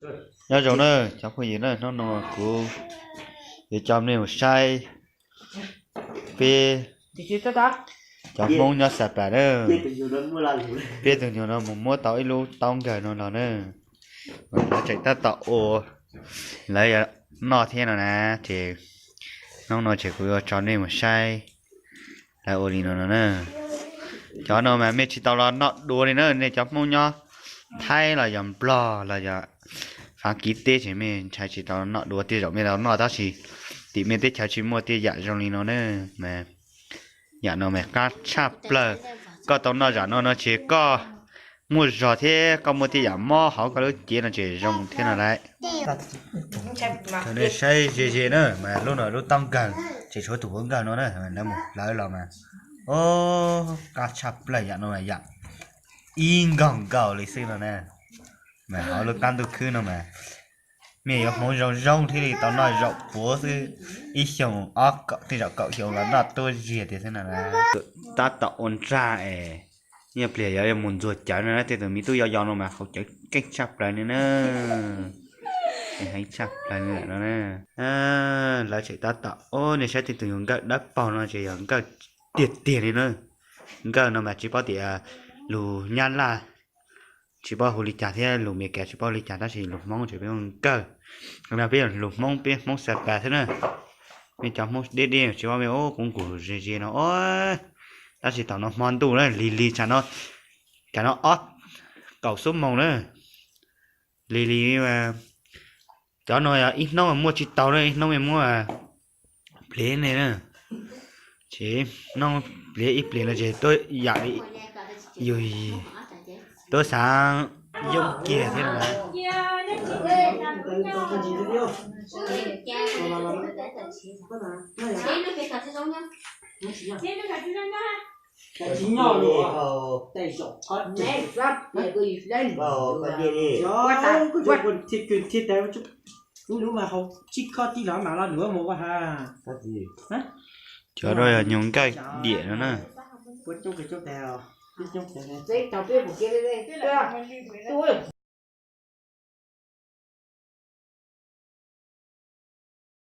Nyob zoo na cov phooj ywg na, hnub no kuv yuav coj nej mus saib peb cov Hmoob nyob Xa Pas na, peb tus nyuam no mus muab tau ib lub taub nkawg no los na, lawv tseem tab tom ua, lawv yuav noj thiab no na, ces hnub no ces kuv yuav tso nej mus saib lawv ua li no no na. Cov no mas mej tsis tau los noj dua li na, nej cov Hmoob nyob Thaib los yog Nplog los yog Fab Kis teb ces mej ntshai tsis tau noj dua, tej zaum mej tau noj tab sis tim mej teb chaws tsis muaj tej yam zoo li no na. Mas yam no mas qab tshaj plaws, koj tau noj zam no no ces koj muaj zog thiab koj muaj tej yam mob hauv koj lub cev no ces zoo thiab no lauj. Thaum nej saib ze ze na mas lub no lub taub nkawg, tseem tshuav tus puav nkawg no na, lawv mus hlawv los mas, o, qab tshaj plaws yam no mas yam ib nkaug nkaus li xwb no na. Mas hauv lub qab ntuj khwb no mas mej yuav hmoov zoo zoo thiaj li tau noj zaum puav xwb, ib xyoos ob tej zaum kaum xyoo los noj tuab ziag tiag xwb no na. Tab tom ua nrag es ib pliag yuav mus ntxuag cawv no na, tej tus me tub yau yau no mas haus cawv keej tshaj plaws li na. Heev tshaj plaws li no na. Lawv tseem tab tom, o, nej saib tej tus nyuag nkawj dawb paug no ces yog nkawj tiag tiag li na. Nkawj no mas tsis paub tias lus Nyab Laj tsis paub hu li cas thiab lus Meskas tsis paub hu li cas tab sis lus Hmoob ces peb hu nkawj. Peb lus Hmoob peb Hmoob Xa Pas xwb na. Mej cov Hmoob deb deb tsis paub mej, o, kuv nkus ze ze no, o, tab sis thaum no hmo ntuj na, lig lig tsam no, tsam no ob kaum xuab moos na, lig lig. Cov no yog ib hnub muaj tsis tau na, ib hnub muab pliag ne na. Ces hnub pliag ib pliag no ces tuaj yam li yus tuaj xav yooj kiag thiab no. Ub, lub mas haus tsib khob tib los mas los nws muaj ua ha. Cov no yog nyuag nkawj diam no na.